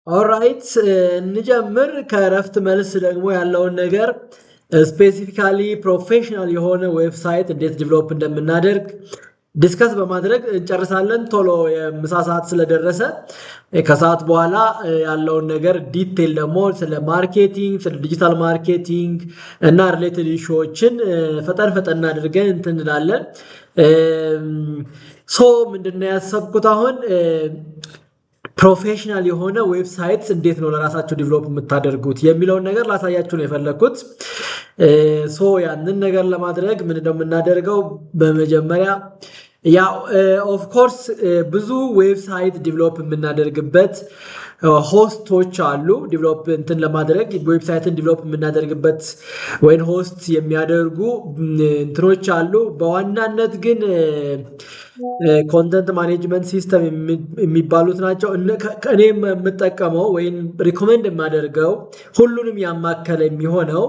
Alright፣ እንጀምር። ከእረፍት መልስ ደግሞ ያለውን ነገር specifically professional የሆነ website እንዴት develop እንደምናደርግ discuss በማድረግ እንጨርሳለን። ቶሎ የምሳ ሰዓት ስለደረሰ ከሰዓት በኋላ ያለውን ነገር detail ደግሞ ስለ marketing፣ ስለ digital marketing እና related issue ዎችን ፈጠን ፈጠን አድርገን እንትን እንላለን። So ምንድነው ያሰብኩት አሁን professional የሆነ website እንዴት ነው ለራሳችሁ develop የምታደርጉት የሚለውን ነገር ላሳያችሁ ነው የፈለግኩት። So ያንን ነገር ለማድረግ ምንድነው የምናደርገው? በመጀመሪያ ያው of course ብዙ website develop የምናደርግበት host ኦች አሉ። Develop እንትን ለማድረግ website ን develop የምናደርግበት ወይም host የሚያደርጉ እንትኖች አሉ። በዋናነት ግን content management system የሚባሉት ናቸው። እኔም የምጠቀመው ወይም recommend የማደርገው ሁሉንም ያማከለ የሚሆነው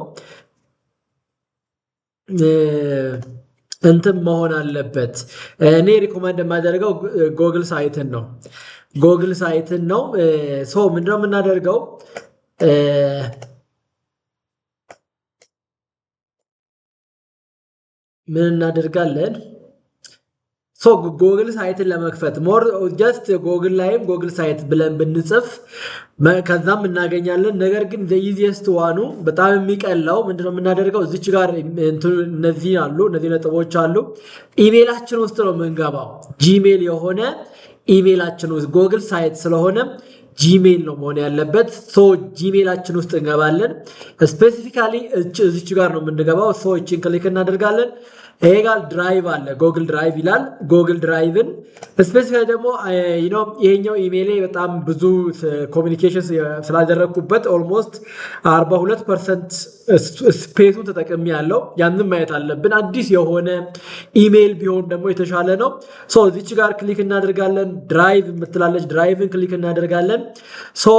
እንትን መሆን አለበት። እኔ recommend የማደርገው Google Site ን ነው። Google Site ን ነው። So ምንድነው የምናደርገው? ምን እናደርጋለን? So Google Site ን ለመክፈት more just Google ላይም Google Site ብለን ብንጽፍ ከዛም እናገኛለን። ነገር ግን easiest one ኡ በጣም የሚቀለው ምንድነው የምናደርገው? እዚች ጋር እነዚህ አሉ፣ እነዚህ ነጥቦች አሉ። ኢሜይላችን ውስጥ ነው የምንገባው። Gmail የሆነ ኢሜይላችን ውስጥ Google Site ስለሆነ Gmail ነው መሆን ያለበት። So Gmail ኣችን ውስጥ እንገባለን። Specifically እዚች ጋር ነው የምንገባው። So እቺን click እናደርጋለን። ይሄ ጋር Drive አለ፣ Google Drive ይላል። Google Drive ን specifically ደግሞ ይሄኛው ኢሜይሌ በጣም ብዙ communication ስላደረግኩበት almost 42% space ኡን ተጠቅሜ ያለው ያንን ማየት አለብን። አዲስ የሆነ ኢሜይል ቢሆን ደግሞ የተሻለ ነው። So እዚች ጋር click እናደርጋለን። Drive የምትላለች Drive ን click እናደርጋለን። So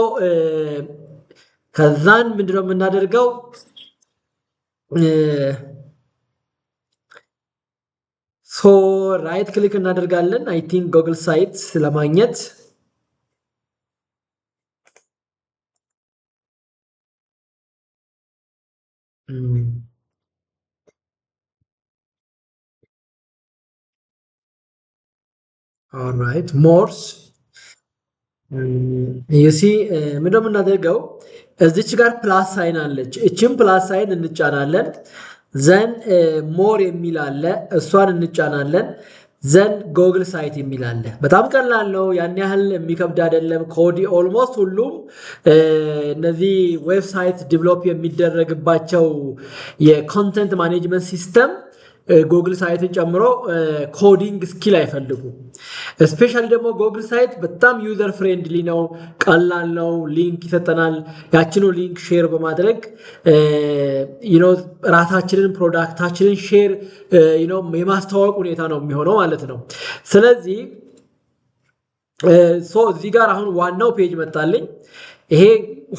ከዛን ምንድነው የምናደርገው? So right click እናደርጋለን። I think Google Site ለማግኘት alright more you see ምንድነው የምናደርገው? እዚች ጋር plus sign አለች። እችን plus sign እንጫናለን። Then more የሚል አለ፣ እሷን እንጫናለን። Then Google Site የሚል አለ። በጣም ቀላል ነው፣ ያን ያህል የሚከብድ አይደለም። ኮዲ almost ሁሉም እነዚህ website develop የሚደረግባቸው የ content management system Google Site ን ጨምሮ coding skill አይፈልጉም። Specially ደግሞ Google Site በጣም user friendly ነው፣ ቀላል ነው። Link ይሰጠናል። ያችኑ link share በማድረግ ራሳችንን product ኣችንን share የማስተዋወቅ ሁኔታ ነው የሚሆነው ማለት ነው። ስለዚህ so እዚህ ጋር አሁን ዋናው page መጣልኝ። ይሄ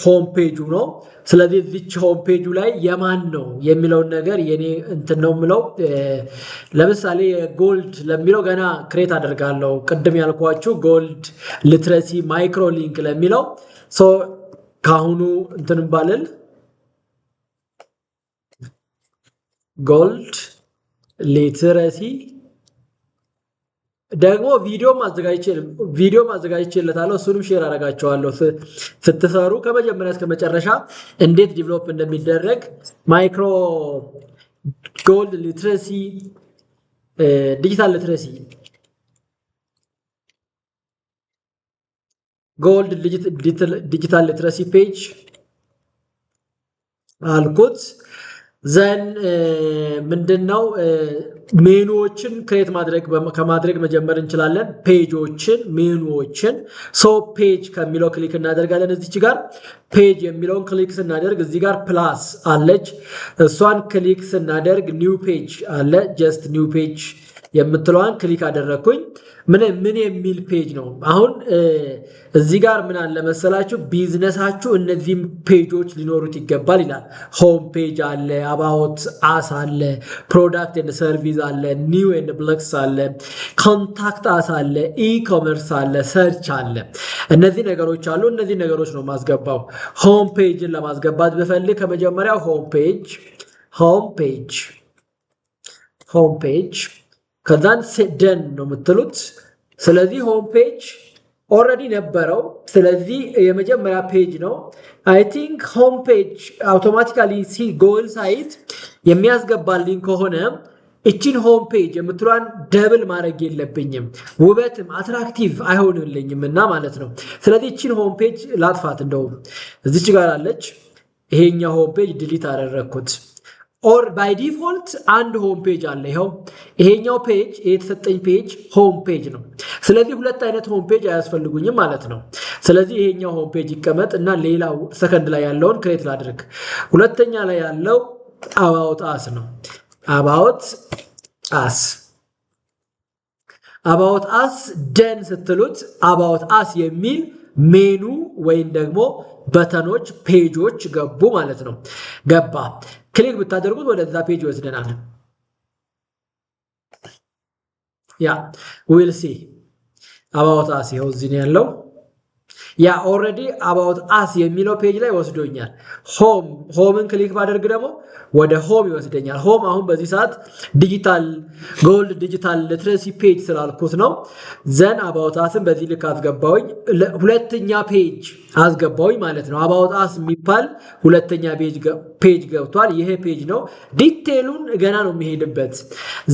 home page ኡ ነው። ስለዚህ እዚች home page ኡ ላይ የማን ነው የሚለውን ነገር የኔ እንትን ነው የምለው። ለምሳሌ gold ለሚለው ገና create አደርጋለሁ። ቅድም ያልኳችሁ gold literacy micro link ለሚለው so ከአሁኑ እንትን ባልል gold literacy ደግሞ ቪዲዮም አዘጋጅቼለታለሁ። እሱንም share አደርጋቸዋለሁ። ስትሰሩ ከመጀመሪያ እስከ መጨረሻ እንዴት develop እንደሚደረግ micro gold literacy digital literacy gold digital literacy page አልኩት። Then ምንድነው menu ዎችን create ማድረግ ከማድረግ መጀመር እንችላለን። Page ኦችን menu ዎችን so page ከሚለው click እናደርጋለን። እዚች ጋር page የሚለውን click ስናደርግ እዚህ ጋር plus አለች። እሷን click ስናደርግ new page አለ። Just new page የምትለዋን click አደረግኩኝ። ምን ምን የሚል page ነው? አሁን እዚህ ጋር ምን አለ መሰላችሁ፣ ቢዝነሳችሁ እነዚህም page ኦች ሊኖሩት ይገባል ይላል። Home page አለ፣ about us አለ፣ product and service አለ፣ news and blogs አለ፣ contact us አለ፣ e-commerce አለ፣ search አለ። እነዚህ ነገሮች አሉ። እነዚህ ነገሮች ነው ማስገባው። Home page ን ለማስገባት ብፈልግ ከመጀመሪያው home page home page ከዛን done ነው የምትሉት። ስለዚህ home page already ነበረው። ስለዚህ የመጀመሪያ page ነው። I think home page automatically Google site የሚያስገባልኝ ከሆነ እችን home page የምትሏን double ማድረግ የለብኝም፣ ውበትም attractive አይሆንልኝም እና ማለት ነው። ስለዚህ እችን home page ላጥፋት። እንደውም እዚች ጋር አለች። ይሄኛው home page delete አደረግኩት። Or by default አንድ home page አለ። ይኸው ይሄኛው page የተሰጠኝ page home page ነው። ስለዚህ ሁለት አይነት home page አያስፈልጉኝም ማለት ነው። ስለዚህ ይሄኛው home page ይቀመጥ እና ሌላው ሰከንድ ላይ ያለውን create ላድርግ። ሁለተኛ ላይ ያለው about us ነው። About us፣ about us done ስትሉት about us የሚል ሜኑ ወይም ደግሞ button ኦች page ኦች ገቡ ማለት ነው። ገባ። Click ብታደርጉት ወደዛ page ይወስደናል። Yeah, we'll see about us ይኸው እዚህ ነው ያለው። Yeah, already about us የሚለው page ላይ ወስዶኛል። Home ን click ባደርግ ደግሞ ወደ home ይወስደኛል። Home አሁን በዚህ ሰዓት digital gold digital literacy page ስላልኩት ነው። Then about us ን በዚህ ልክ አስገባውኝ። ሁለተኛ page አስገባውኝ ማለት ነው። About us የሚባል ሁለተኛ page ገብቷል። ይሄ page ነው። Detail ኡን ገና ነው የሚሄድበት።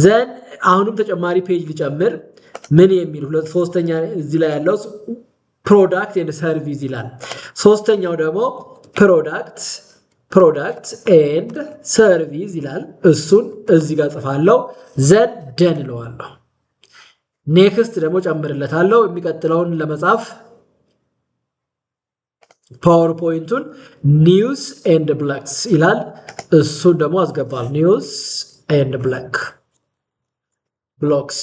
Then አሁንም ተጨማሪ page ልጨምር። ምን የሚል ሁለት ሶስተኛ እዚህ ላይ ያለው product and service ይላል። ሶስተኛው ደግሞ product and service ይላል። እሱን እዚህ ጋር ጽፋለሁ። Then done እለዋለሁ። Next ደግሞ ጨምርለታለሁ። የሚቀጥለውን ለመጻፍ PowerPoint ኡን news and blogs ይላል። እሱን ደግሞ አስገባል። News and blogs፣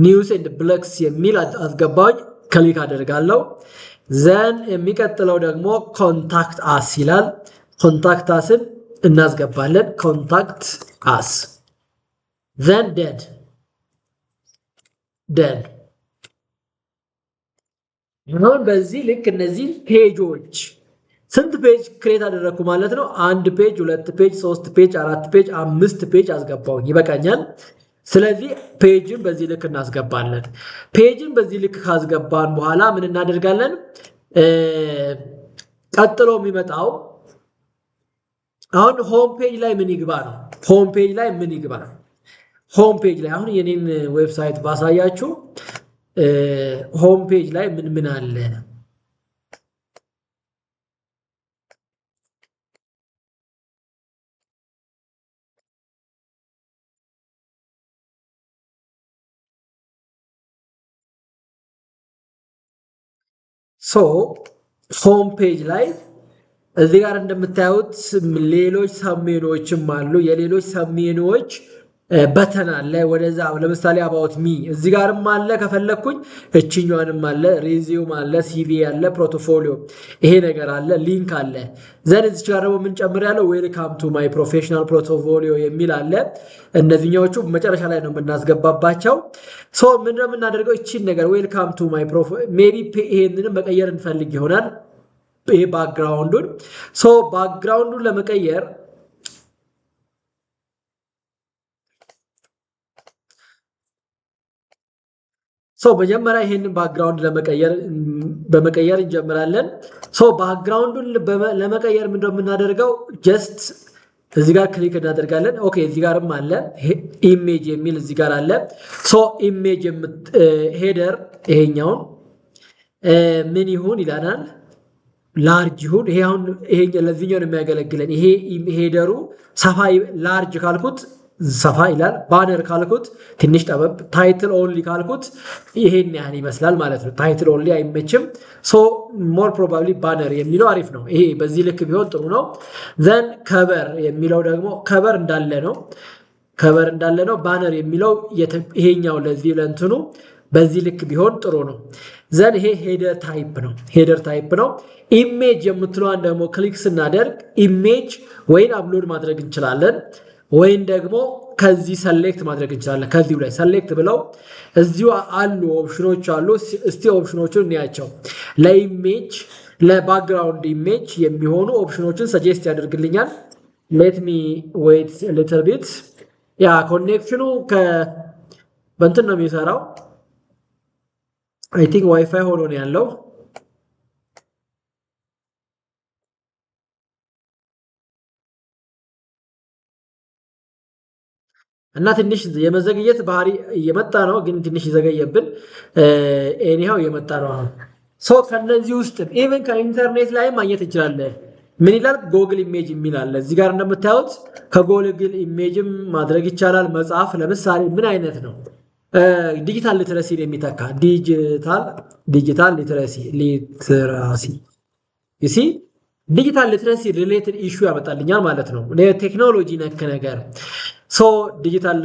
news and blogs የሚል አስገባኝ። Click አደርጋለሁ። Then የሚቀጥለው ደግሞ contact us ይላል። Contact us ን እናስገባለን። Contact us, then done, done። አሁን በዚህ ልክ እነዚህ page ኦች ስንት page create አደረግኩ ማለት ነው? አንድ page፣ ሁለት page፣ ሶስት page፣ አራት page፣ አምስት page አስገባሁኝ። ይበቃኛል። ስለዚህ page ን በዚህ ልክ እናስገባለን። Page ን በዚህ ልክ ካስገባን በኋላ ምን እናደርጋለን? ቀጥሎ የሚመጣው አሁን home page ላይ ምን ይግባ ነው። Home page ላይ ምን ይግባ? Home page ላይ አሁን የኔን website ባሳያችሁ home page ላይ ምን ምን አለ? So home page ላይ እዚህ ጋር እንደምታዩት ሌሎች submenu ዎችም አሉ። የሌሎች submenu ዎች button አለ። ወደዛ ለምሳሌ about me እዚህ ጋርም አለ። ከፈለግኩኝ እችኛዋንም አለ፣ resume አለ፣ CV አለ፣ portfolio ይሄ ነገር አለ፣ link አለ። Then እዚች ጋር ደግሞ ምን ጨምር ያለው welcome to my professional portfolio የሚል አለ። እነዚህኛዎቹ መጨረሻ ላይ ነው የምናስገባባቸው። So ምንድነው የምናደርገው? እቺን ነገር welcome to my maybe ይሄንንም መቀየር እንፈልግ ይሆናል። ይሄ background ኡን፣ so background ኡን ለመቀየር፣ so መጀመሪያ ይሄንን background ለመቀየር በመቀየር እንጀምራለን። So background ኡን ለመቀየር ምንድነው የምናደርገው? Just እዚህ ጋር click እናደርጋለን። Okay, እዚህ ጋርም አለ፣ image የሚል እዚህ ጋር አለ። So image header ይሄኛውን ምን ይሁን ይላናል። Large ይሁን። ይሄ አሁን ይሄ ለዚህኛው ነው የሚያገለግለን። ይሄ header ኡ ሰፋ large ካልኩት ሰፋ ይላል። Banner ካልኩት ትንሽ ጠበብ፣ title only ካልኩት ይሄን ያህል ይመስላል ማለት ነው። Title only አይመችም። So more probably banner የሚለው አሪፍ ነው። ይሄ በዚህ ልክ ቢሆን ጥሩ ነው። Then cover የሚለው ደግሞ cover እንዳለ ነው። Cover እንዳለ ነው። Banner የሚለው ይሄኛው ለዚህ ለእንትኑ በዚህ ልክ ቢሆን ጥሩ ነው። Then ይሄ header type ነው። Header type ነው። Image የምትለዋን ደግሞ click ስናደርግ image ወይን upload ማድረግ እንችላለን፣ ወይን ደግሞ ከዚህ select ማድረግ እንችላለን። ከዚሁ ላይ select ብለው እዚሁ አሉ ኦፕሽኖች አሉ። እስቲ option ኦቹን እንያቸው። ለ image፣ ለ background image የሚሆኑ option ኦችን suggest ያደርግልኛል። Let me wait little bit። Yeah፣ connection ኑ በእንትን ነው የሚሰራው። I think WiFi ሆኖ ነው ያለው። እና ትንሽ የመዘግየት ባህሪ እየመጣ ነው፣ ግን ትንሽ ይዘገየብን። Anyhow እየመጣ ነው አሁን። So ከነዚህ ውስጥ even ከኢንተርኔት ላይ ማግኘት እንችላለን። ምን ይላል? Google image የሚል አለ። እዚህ ጋር እንደምታዩት ከ Google image ም ማድረግ ይቻላል። መጽሐፍ ለምሳሌ ምን አይነት ነው? Digital literacy ን የሚተካ digital literacy፣ you see፣ digital literacy related issue ያመጣልኛል ማለት ነው። ቴክኖሎጂ ነክ ነገር። So digital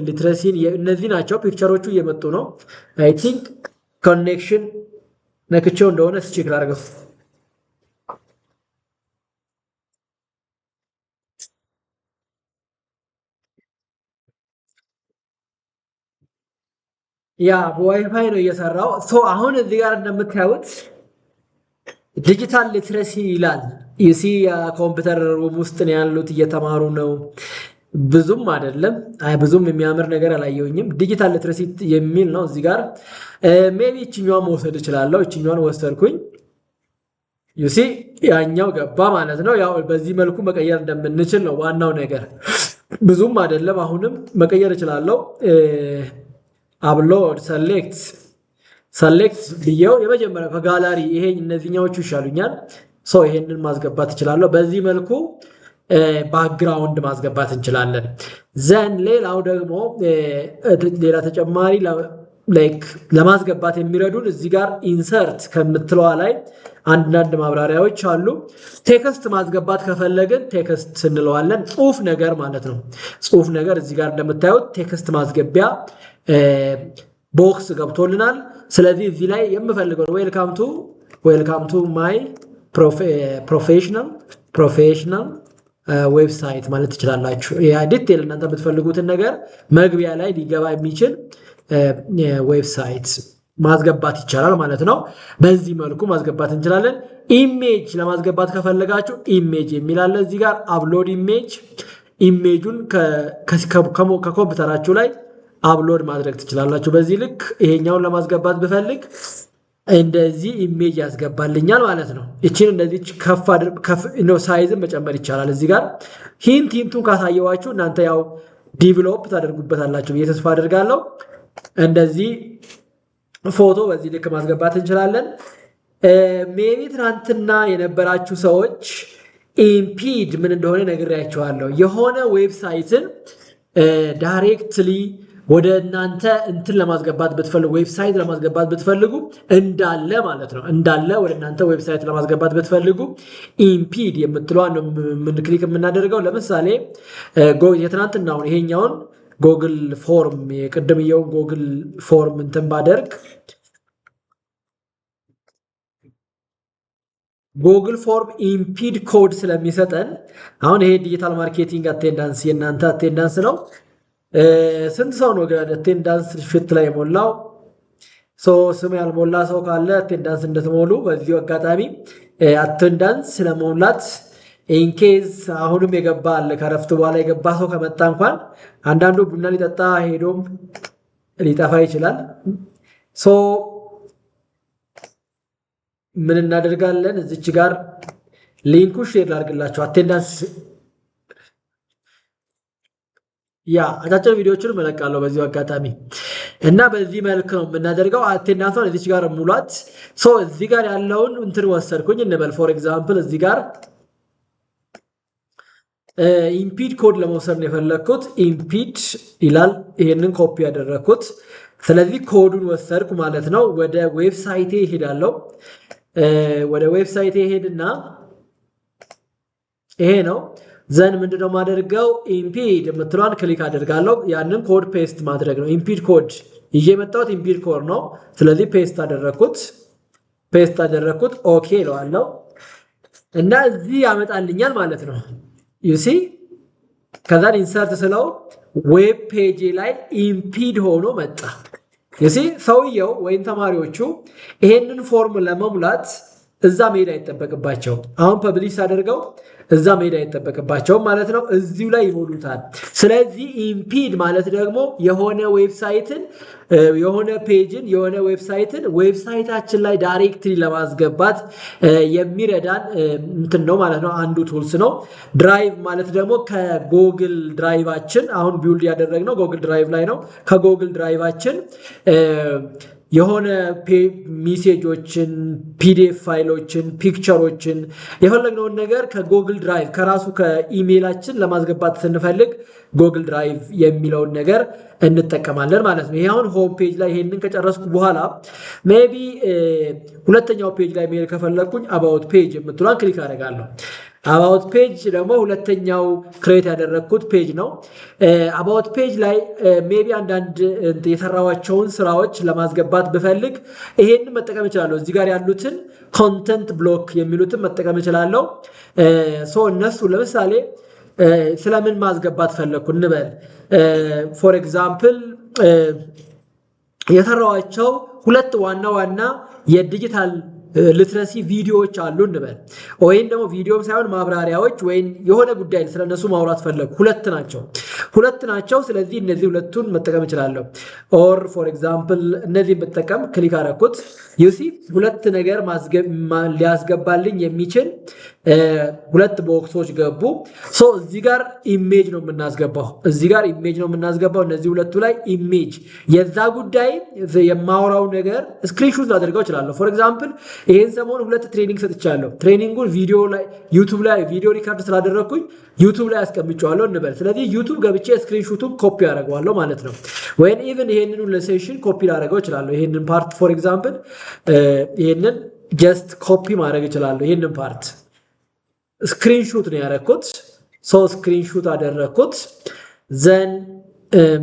literacy ን እነዚህ ናቸው። Picture ኦቹ እየመጡ ነው። I think connection ነክቼው እንደሆነ check ላድርገው። Yeah፣ በ WiFi ነው እየሰራው። So አሁን እዚህ ጋር እንደምታዩት digital literacy ይላል። You see፣ የኮምፒውተር room ውስጥ ነው ያሉት፣ እየተማሩ ነው። ብዙም አይደለም፣ አይ ብዙም የሚያምር ነገር አላየሁኝም። Digital literacy የሚል ነው እዚህ ጋር። Maybe ይችኛዋን መውሰድ እችላለሁ። ይችኛዋን ወሰድኩኝ። You see፣ ያኛው ገባ ማለት ነው። ያው በዚህ መልኩ መቀየር እንደምንችል ነው ዋናው ነገር። ብዙም አይደለም፣ አሁንም መቀየር እችላለሁ። Upload፣ select ብዬው የመጀመሪያው ከጋላሪ ይሄ እነዚህኛዎቹ ይሻሉኛል። So ይሄንን ማስገባት እችላለሁ። በዚህ መልኩ background ማስገባት እንችላለን። Then ሌላው ደግሞ ሌላ ተጨማሪ like ለማስገባት የሚረዱን እዚህ ጋር insert ከምትለዋ ላይ አንዳንድ ማብራሪያዎች አሉ። Text ማስገባት ከፈለግን text እንለዋለን። ጽሁፍ ነገር ማለት ነው። ጽሁፍ ነገር እዚህ ጋር እንደምታዩት text ማስገቢያ box ገብቶልናል። ስለዚህ እዚህ ላይ የምፈልገው welcome to my professional website ማለት ትችላላችሁ። Detail እናንተ የምትፈልጉትን ነገር መግቢያ ላይ ሊገባ የሚችል website ማስገባት ይቻላል ማለት ነው። በዚህ መልኩ ማስገባት እንችላለን። Image ለማስገባት ከፈለጋችሁ image የሚል አለ እዚህ ጋር፣ upload image፣ image ኡን ከኮምፒውተራችሁ ላይ upload ማድረግ ትችላላችሁ። በዚህ ልክ ይሄኛውን ለማስገባት ብፈልግ እንደዚህ image ያስገባልኛል ማለት ነው። ይችን እንደዚህ ከፍ size ን መጨመር ይቻላል። እዚህ ጋር hint ኡን ካሳየዋችሁ እናንተ ያው develop ታደርጉበታላችሁ ብዬ ተስፋ አድርጋለሁ። እንደዚህ ፎቶ በዚህ ልክ ማስገባት እንችላለን። Maybe ትናንትና የነበራችሁ ሰዎች embed ምን እንደሆነ ነግሬያችኋለሁ። የሆነ website ን directly ወደ እናንተ እንትን ለማስገባት ብትፈልጉ፣ website ለማስገባት ብትፈልጉ እንዳለ ማለት ነው፣ እንዳለ ወደ እናንተ website ለማስገባት ብትፈልጉ embed የምትለዋን ነው ምን click የምናደርገው። ለምሳሌ የትናንትናውን ይሄኛውን Google Form፣ የቅድምየውን Google Form እንትን ባደርግ Google Form embed code ስለሚሰጠን አሁን ይሄ digital marketing attendance የእናንተ attendance ነው። ስንት ሰው ነው attendance sheet ላይ የሞላው? ስም ያልሞላ ሰው ካለ attendance እንድትሞሉ በዚሁ አጋጣሚ፣ attendance ለመሙላት in case አሁንም የገባ አለ። ከረፍት በኋላ የገባ ሰው ከመጣ እንኳን አንዳንዱ ቡና ሊጠጣ ሄዶም ሊጠፋ ይችላል። So ምን እናደርጋለን? እዚች ጋር link ኡ share ላድርግላቸው። Attendance፣ yeah፣ አጫጭር ቪዲዮዎችን እለቃለሁ በዚሁ አጋጣሚ እና በዚህ መልክ ነው የምናደርገው። Attendance ኧን እዚች ጋር ሙሏት። So እዚህ ጋር ያለውን እንትን ወሰድኩኝ እንበል። For example እዚህ ጋር embed code ለመውሰድ ነው የፈለግኩት። Embed ይላል። ይሄንን ኮፒ ያደረግኩት። ስለዚህ ኮዱን ወሰድኩ ማለት ነው። ወደ website ኤ እሄዳለሁ። ወደ website ኤ ሄድና ይሄ ነው። Then ምንድነው የማደርገው? Embed የምትለዋን click አደርጋለሁ። ያንን code paste ማድረግ ነው። Embed code ይዤ የመጣሁት embed code ነው። ስለዚህ paste አደረግኩት፣ paste አደረግኩት። Okay እለዋለሁ እና እዚህ ያመጣልኛል ማለት ነው። You see፣ ከዛን insert ስለው web page ላይ embed ሆኖ መጣ። You see፣ ሰውየው ወይም ተማሪዎቹ ይሄንን form ለመሙላት እዛ መሄድ አይጠበቅባቸውም። አሁን publish አደርገው እዛ መሄድ አይጠበቅባቸውም ማለት ነው። እዚሁ ላይ ይሞሉታል። ስለዚህ embed ማለት ደግሞ የሆነ website ን፣ የሆነ page ን፣ የሆነ website ን website ኣችን ላይ directly ለማስገባት የሚረዳን እንትን ነው ማለት ነው። አንዱ tools ነው። Drive ማለት ደግሞ ከ Google Drive ኣችን፣ አሁን build ያደረግነው Google Drive ላይ ነው። ከ Google Drive ኣችን የሆነ message ኦችን፣ PDF file ኦችን፣ picture ኦችን፣ የፈለግነውን ነገር ከ Google Drive ከራሱ ከኢሜይላችን ለማስገባት ስንፈልግ Google Drive የሚለውን ነገር እንጠቀማለን ማለት ነው። ይሄ አሁን home page ላይ ይሄንን ከጨረስኩ በኋላ maybe ሁለተኛው page ላይ መሄድ ከፈለግኩኝ about page የምትሏን click አደርጋለሁ። About page ደግሞ ሁለተኛው create ያደረግኩት page ነው። About page ላይ maybe አንዳንድ የሰራኋቸውን ስራዎች ለማስገባት ብፈልግ ይሄንን መጠቀም እችላለሁ። እዚህ ጋር ያሉትን content block የሚሉትን መጠቀም እችላለሁ። So እነሱ ለምሳሌ ስለምን ማስገባት ፈለግኩ እንበል። For example የሰራኋቸው ሁለት ዋና ዋና የ digital literacy ቪዲዮዎች አሉ እንበል። ወይም ደግሞ ቪዲዮም ሳይሆን ማብራሪያዎች ወይም የሆነ ጉዳይ ስለነሱ ማውራት ፈለግኩ። ሁለት ናቸው፣ ሁለት ናቸው። ስለዚህ እነዚህ ሁለቱን መጠቀም እችላለሁ። Or for example እነዚህን ብጠቀም፣ click አደረኩት። You see፣ ሁለት ነገር ሊያስገባልኝ የሚችል ሁለት box ኦች ገቡ። So እዚህ ጋር image ነው የምናስገባው። እዚህ ጋር image ነው የምናስገባው። እነዚህ ሁለቱ ላይ image የዛ ጉዳይ የማወራው ነገር screenshot ላደርገው እችላለሁ። For example ይሄን ሰሞን ሁለት training ሰጥቻለሁ። Training ኡን ቪዲዮ ላይ፣ YouTube ላይ ቪዲዮ record ስላደረግኩኝ YouTube ላይ አስቀምጨዋለሁ እንበል። ስለዚህ YouTube ገብቼ screenshot ኡን copy አደርገዋለሁ ማለት ነው። ወይም even ይሄንን session copy ላደርገው እችላለሁ። ይሄንን part for example ይሄንን just copy ማድረግ እችላለሁ። ይሄንን part screenshot ነው ያደረኩት። So screenshot አደረግኩት። Then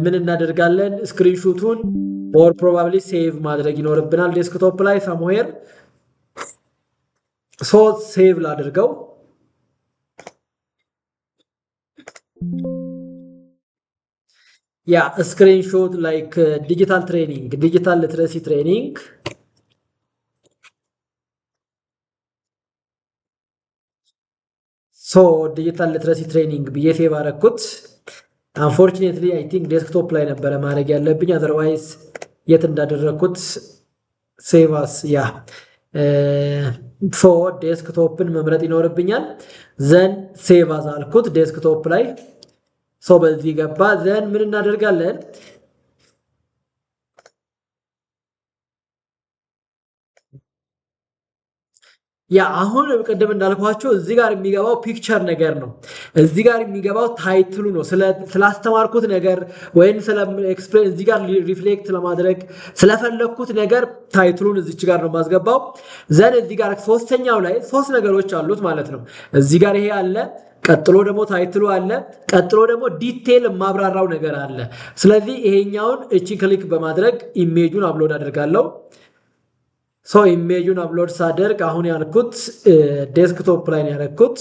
ምን እናደርጋለን? Screenshot ኡን or probably save ማድረግ ይኖርብናል desktop ላይ somewhere። So save ላድርገው። Yeah, screenshot like digital training, digital literacy training. So digital literacy training ብዬ save አደረኩት። Unfortunately I think desktop ላይ ነበረ ማድረግ ያለብኝ፣ otherwise የት እንዳደረግኩት። Save as, yeah, so desktop ን መምረጥ ይኖርብኛል። Then save as አልኩት desktop ላይ። So በዚህ ገባ። Then ምን እናደርጋለን? Yeah፣ አሁን ቅድም እንዳልኳችሁ እዚህ ጋር የሚገባው picture ነገር ነው። እዚህ ጋር የሚገባው title ኡ ነው። ስላስተማርኩት ነገር ወይም ስለ explain እዚህ ጋር reflect ለማድረግ ስለፈለግኩት ነገር title ኡን እዚች ጋር ነው የማስገባው። Then እዚህ ጋር ሶስተኛው ላይ ሶስት ነገሮች አሉት ማለት ነው። እዚህ ጋር ይሄ አለ። ቀጥሎ ደግሞ title ኡ አለ። ቀጥሎ ደግሞ detail የማብራራው ነገር አለ። ስለዚህ ይሄኛውን እቺ click በማድረግ image ኡን upload አደርጋለሁ። So image ኡን upload ሳደርግ አሁን ያልኩት desktop ላይ ነው ያደረኩት።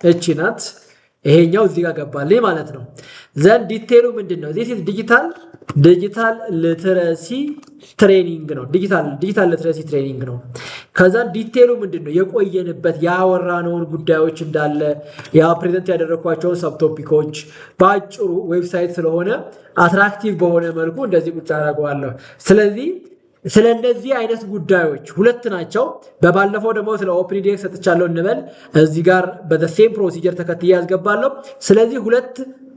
እቺ ናት። ይሄኛው እዚህ ጋር ገባልኝ ማለት ነው። Then detail ኡ ምንድን ነው? This is digital literacy training ነው። Digital literacy training ነው። ከዛ detail ኡ ምንድን ነው? የቆየንበት ያወራነውን ጉዳዮች እንዳለ፣ ያ present ያደረግኳቸውን subtopic ኦች በአጭሩ website ስለሆነ attractive በሆነ መልኩ እንደዚህ ቁጭ አደርገዋለሁ። ስለዚህ ስለ እነዚህ አይነት ጉዳዮች ሁለት ናቸው። በባለፈው ደግሞ ስለ Open edX ሰጥቻለሁ እንበል። እዚህ ጋር በ same procedure ተከትዬ ያስገባለሁ። ስለዚህ ሁለት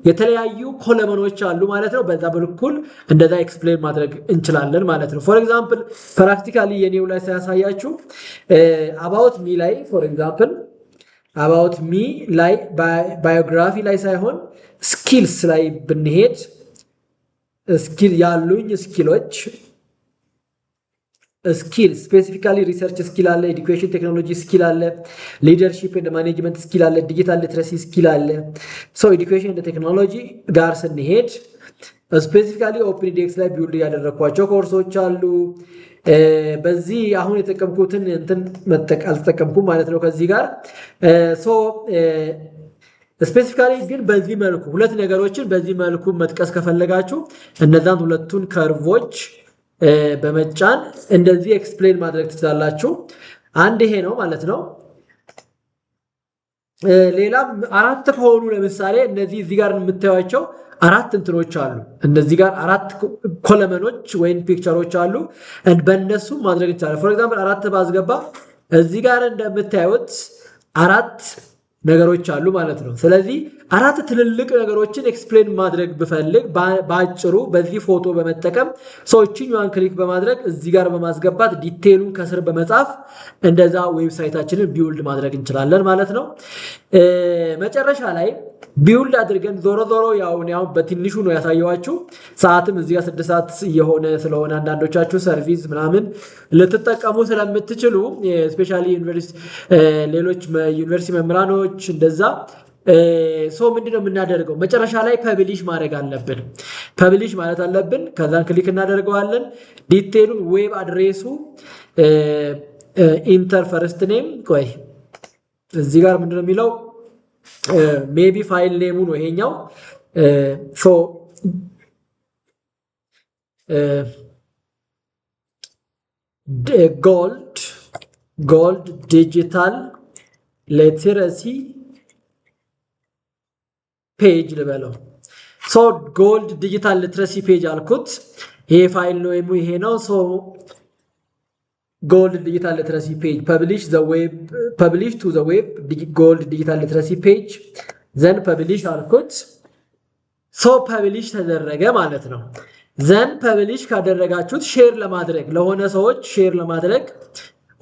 የተለያዩ column ኦች አሉ ማለት ነው። በዛ በኩል እንደዛ explain ማድረግ እንችላለን ማለት ነው። For example practically የኔው ላይ ሳያሳያችሁ about me ላይ፣ for example about me ላይ biography ላይ ሳይሆን skills ላይ ብንሄድ skill ያሉኝ skill ኦች skill, specifically research skill አለ፣ education technology skill አለ፣ leadership and management skill አለ፣ digital literacy skill አለ። So education and technology ጋር ስንሄድ specifically Open edX ላይ build ያደረግኳቸው ኮርሶች አሉ። በዚህ አሁን የተጠቀምኩትን እንትን አልተጠቀምኩም ማለት ነው ከዚህ ጋር። So specifically ግን በዚህ መልኩ ሁለት ነገሮችን በዚህ መልኩ መጥቀስ ከፈለጋችሁ እነዛን ሁለቱን curve ኦች በመጫን እንደዚህ explain ማድረግ ትችላላችሁ። አንድ ይሄ ነው ማለት ነው። ሌላም አራት ከሆኑ ለምሳሌ እነዚህ እዚህ ጋር የምታዩቸው አራት እንትኖች አሉ። እነዚህ ጋር አራት column ኦች ወይም picture ኦች አሉ። በእነሱ ማድረግ ይቻላል። For example አራት ባስገባ እዚህ ጋር እንደምታዩት አራት ነገሮች አሉ ማለት ነው። ስለዚህ አራት ትልልቅ ነገሮችን explain ማድረግ ብፈልግ በአጭሩ በዚህ ፎቶ በመጠቀም ሰዎችኛዋን click በማድረግ እዚህ ጋር በማስገባት detail ኡን ከስር በመጻፍ እንደዛ website ኣችንን build ማድረግ እንችላለን ማለት ነው። መጨረሻ ላይ build አድርገን ዞሮ ዞሮ ያው ያው በትንሹ ነው ያሳየኋችሁ። ሰዓትም እዚህ ጋር 6 ሰዓት እየሆነ ስለሆነ አንዳንዶቻችሁ service ምናምን ልትጠቀሙ ስለምትችሉ፣ especially ዩኒቨርሲቲ፣ ሌሎች ዩኒቨርሲቲ መምህራኖች እንደዛ። So ምንድነው የምናደርገው? መጨረሻ ላይ publish ማድረግ አለብን። Publish ማለት አለብን። ከዛን click እናደርገዋለን። Detail ኡን፣ web address ኡ፣ enter first name። ቆይ፣ እዚህ ጋር ምንድነው የሚለው? Maybe file name ኡ ነው ይሄኛው። So gold digital literacy page ልበለው። So gold digital literacy page አልኩት። ይሄ ፋይል ነው፣ ይሄ ነው። So gold digital literacy page, publish to the web gold digital literacy page, then publish አልኩት። So publish ተደረገ ማለት ነው። Then publish ካደረጋችሁት share ለማድረግ፣ ለሆነ ሰዎች share ለማድረግ፣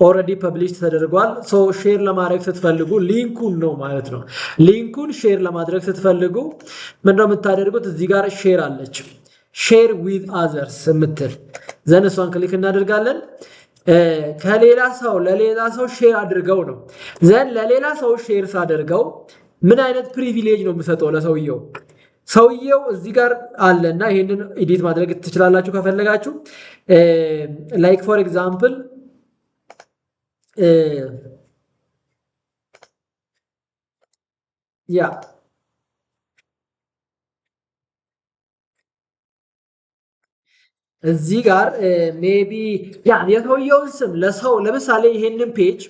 already publish ተደርጓል። So share ለማድረግ ስትፈልጉ link ኡን ነው ማለት ነው። Link ኡን share ለማድረግ ስትፈልጉ ምንድነው የምታደርጉት? እዚህ ጋር share አለች፣ share with others የምትል፣ then እሷን click እናደርጋለን። ከሌላ ሰው ለሌላ ሰው share አድርገው ነው። Then ለሌላ ሰው share ሳደርገው ምን አይነት privilege ነው የምሰጠው ለሰውየው? ሰውየው እዚህ ጋር አለና ይሄንን edit ማድረግ ትችላላችሁ ከፈለጋችሁ። Like for example yeah፣ እዚህ ጋር maybe yeah የሰውየውን ስም ለሰው፣ ለምሳሌ ይሄንን page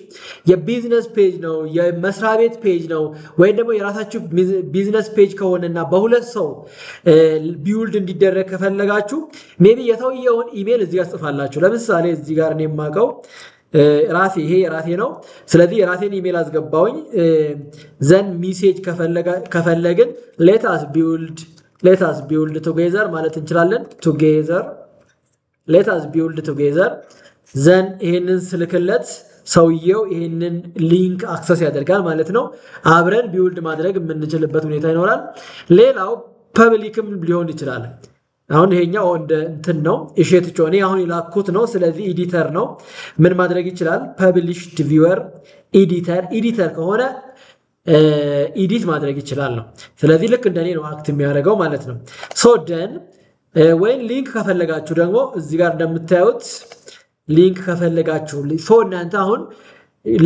የ business page ነው፣ የመስሪያ ቤት page ነው፣ ወይም ደግሞ የራሳችሁ business page ከሆነና በሁለት ሰው build እንዲደረግ ከፈለጋችሁ maybe የሰውየውን ኢሜል እዚህ ጋር ጽፋላችሁ። ለምሳሌ እዚህ ጋር እኔ የማውቀው ራሴ፣ ይሄ የራሴ ነው። ስለዚህ የራሴን ኢሜል አስገባውኝ። Then message ከፈለግን let us build together ማለት እንችላለን። Together, let us build together። Then ይሄንን ስልክለት ሰውየው ይሄንን link access ያደርጋል ማለት ነው። አብረን build ማድረግ የምንችልበት ሁኔታ ይኖራል። ሌላው public ም ሊሆን ይችላል። አሁን ይሄኛው እንደ እንትን ነው፣ እሼት እኔ አሁን የላኩት ነው። ስለዚህ editor ነው። ምን ማድረግ ይችላል? Published viewer editor፣ editor ከሆነ edit ማድረግ ይችላል ነው። ስለዚህ ልክ እንደኔ ነው act የሚያደርገው ማለት ነው። So then ወይም link ከፈለጋችሁ ደግሞ እዚህ ጋር እንደምታዩት link ከፈለጋችሁ፣ so እናንተ አሁን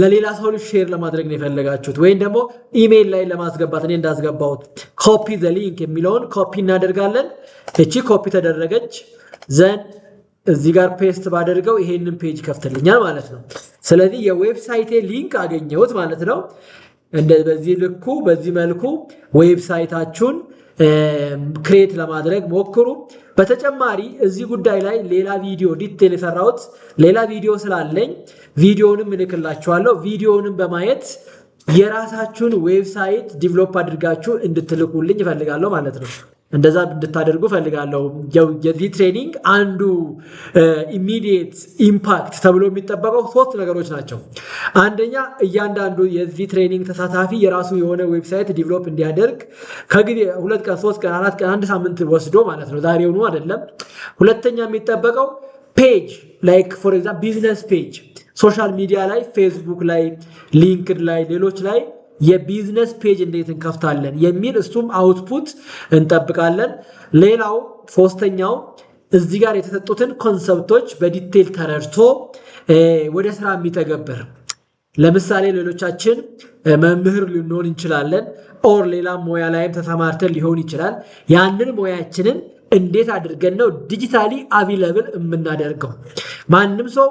ለሌላ ሰው share ለማድረግ ነው የፈለጋችሁት ወይም ደግሞ ኢሜይል ላይ ለማስገባት፣ እኔ እንዳስገባሁት copy the link የሚለውን ኮፒ እናደርጋለን። እቺ ኮፒ ተደረገች። Then እዚህ ጋር paste ባደርገው ይሄንን page ከፍትልኛል ማለት ነው። ስለዚህ የ website ኤ link አገኘሁት ማለት ነው። እንደ በዚህ መልኩ website ኣችሁን create ለማድረግ ሞክሩ። በተጨማሪ እዚህ ጉዳይ ላይ ሌላ ቪዲዮ detail የሰራሁት ሌላ ቪዲዮ ስላለኝ ቪዲዮንም እልክላችኋለሁ። ቪዲዮንም በማየት የራሳችሁን website develop አድርጋችሁ እንድትልኩልኝ እፈልጋለሁ ማለት ነው። እንደዛ እንድታደርጉ እፈልጋለሁ። የዚህ training አንዱ immediate impact ተብሎ የሚጠበቀው ሶስት ነገሮች ናቸው። አንደኛ፣ እያንዳንዱ የዚህ training ተሳታፊ የራሱ የሆነ website develop እንዲያደርግ ከጊዜ 2 ቀን፣ 3 ቀን፣ 4 ቀን፣ አንድ ሳምንት ወስዶ ማለት ነው፣ ዛሬውኑ አይደለም። ሁለተኛ የሚጠበቀው page Like for example business page social media ላይ፣ ፌስቡክ ላይ፣ LinkedIn ላይ፣ ሌሎች ላይ የ business page እንዴት እንከፍታለን የሚል እሱም output እንጠብቃለን። ሌላው ሶስተኛው እዚህ ጋር የተሰጡትን concept ኦች በ detail ተረድቶ ወደ ስራ የሚተገብር። ለምሳሌ ሌሎቻችን መምህር ልንሆን እንችላለን፣ or ሌላ ሙያ ላይም ተሰማርተን ሊሆን ይችላል። ያንን ሙያችንን እንዴት አድርገን ነው digitally available የምናደርገው? ማንም ሰው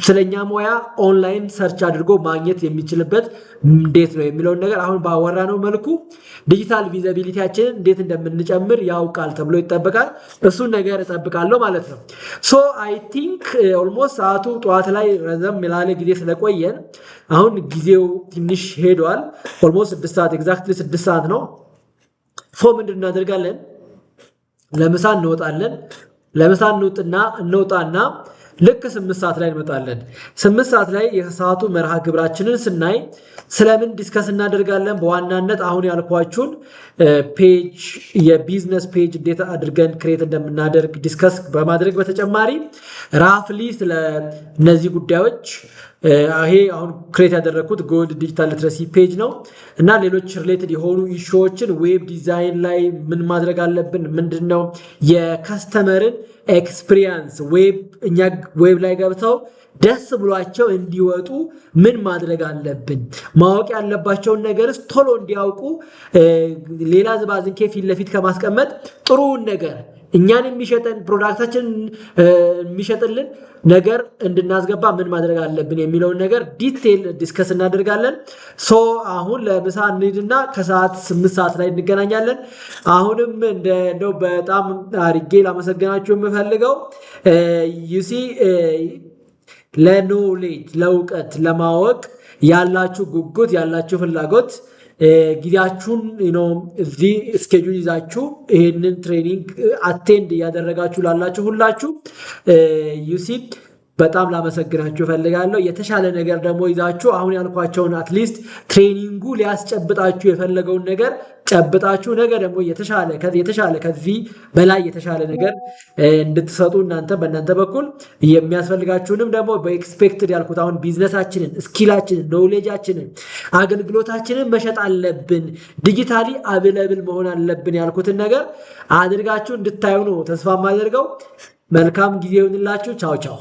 ስለኛ ሙያ online search አድርጎ ማግኘት የሚችልበት እንዴት ነው የሚለውን ነገር አሁን ባወራነው መልኩ digital visibility ያችንን እንዴት እንደምንጨምር ያውቃል ተብሎ ይጠበቃል። እሱን ነገር እጠብቃለሁ ማለት ነው። So I think almost ሰዓቱ ጠዋት ላይ ረዘም ላለ ጊዜ ስለቆየን አሁን ጊዜው ትንሽ ሄዷል። Almost 6 ሰዓት፣ exactly 6 ሰዓት ነው። So ምንድን እናደርጋለን? ለምሳ እንወጣለን። ለምሳ እንውጣና ልክ 8 ሰዓት ላይ እንመጣለን። 8 ሰዓት ላይ የሰዓቱ መርሃ ግብራችንን ስናይ ስለምን discuss እናደርጋለን? በዋናነት አሁን ያልኳችሁን page፣ የ business page እንዴት አድርገን create እንደምናደርግ discuss በማድረግ፣ በተጨማሪ roughly ስለ እነዚህ ጉዳዮች፣ ይሄ አሁን create ያደረግኩት gold digital literacy page ነው፣ እና ሌሎች related የሆኑ issue ዎችን web design ላይ ምን ማድረግ አለብን፣ ምንድን ነው የ customer ን experience፣ web እኛ web ላይ ገብተው ደስ ብሏቸው እንዲወጡ ምን ማድረግ አለብን፣ ማወቅ ያለባቸውን ነገርስ ቶሎ እንዲያውቁ ሌላ ዝባዝንኬ ፊት ለፊት ከማስቀመጥ ጥሩውን ነገር፣ እኛን የሚሸጠን product ኣችንን የሚሸጥልን ነገር እንድናስገባ ምን ማድረግ አለብን የሚለውን ነገር detail discuss እናደርጋለን። So አሁን ለምሳ እንሂድና ከሰዓት 8 ሰዓት ላይ እንገናኛለን። አሁንም እንደው በጣም አድርጌ ላመሰግናችሁ የምፈልገው you see ለ knowledge፣ ለእውቀት፣ ለማወቅ ያላችሁ ጉጉት፣ ያላችሁ ፍላጎት፣ ጊዜያችሁን እዚህ schedule ይዛችሁ ይሄንን training attend እያደረጋችሁ ላላችሁ ሁላችሁ you see በጣም ላመሰግናችሁ እፈልጋለሁ። የተሻለ ነገር ደግሞ ይዛችሁ አሁን ያልኳቸውን at least training ኡ ሊያስጨብጣችሁ የፈለገውን ነገር ጨብጣችሁ ነገ ደግሞ የተሻለ፣ ከዚህ በላይ የተሻለ ነገር እንድትሰጡ እናንተ በእናንተ በኩል የሚያስፈልጋችሁንም ደግሞ በ expected ያልኩት አሁን business ኣችንን፣ skill ኣችንን፣ knowledge ኣችንን፣ አገልግሎታችንን መሸጥ አለብን፣ digitally available መሆን አለብን ያልኩትን ነገር አድርጋችሁ እንድታዩ ነው ተስፋ የማደርገው። መልካም ጊዜ ይሁንላችሁ። ቻው ቻው።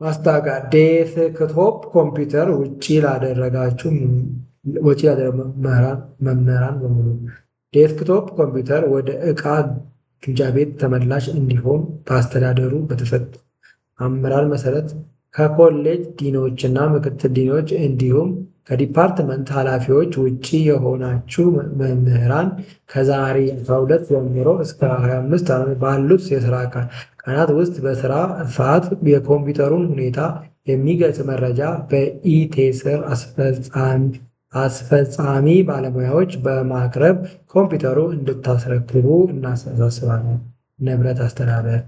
ማስታወቂያ። Desktop ኮምፒውተር ወጪ ላደረጉ መምህራን በሙሉ፣ desktop ኮምፒውተር ወደ ዕቃ ግምጃ ቤት ተመላሽ እንዲሆን በአስተዳደሩ በተሰጠ አመራር መሰረት ከኮሌጅ ዲኖች እና ምክትል ዲኖች እንዲሁም ከ department ኃላፊዎች ውጪ የሆናችሁ መምህራን ከዛሬ 12 ጀምሮ እስከ 25 ባሉት የስራ ቀናት ውስጥ በስራ ሰዓት የኮምፒውተሩን ሁኔታ የሚገልጽ መረጃ በ IT ስራ አስፈጻሚ ባለሙያዎች በማቅረብ ኮምፒውተሩ እንድታስረክቡ እናሳስባለን። ንብረት አስተዳደር።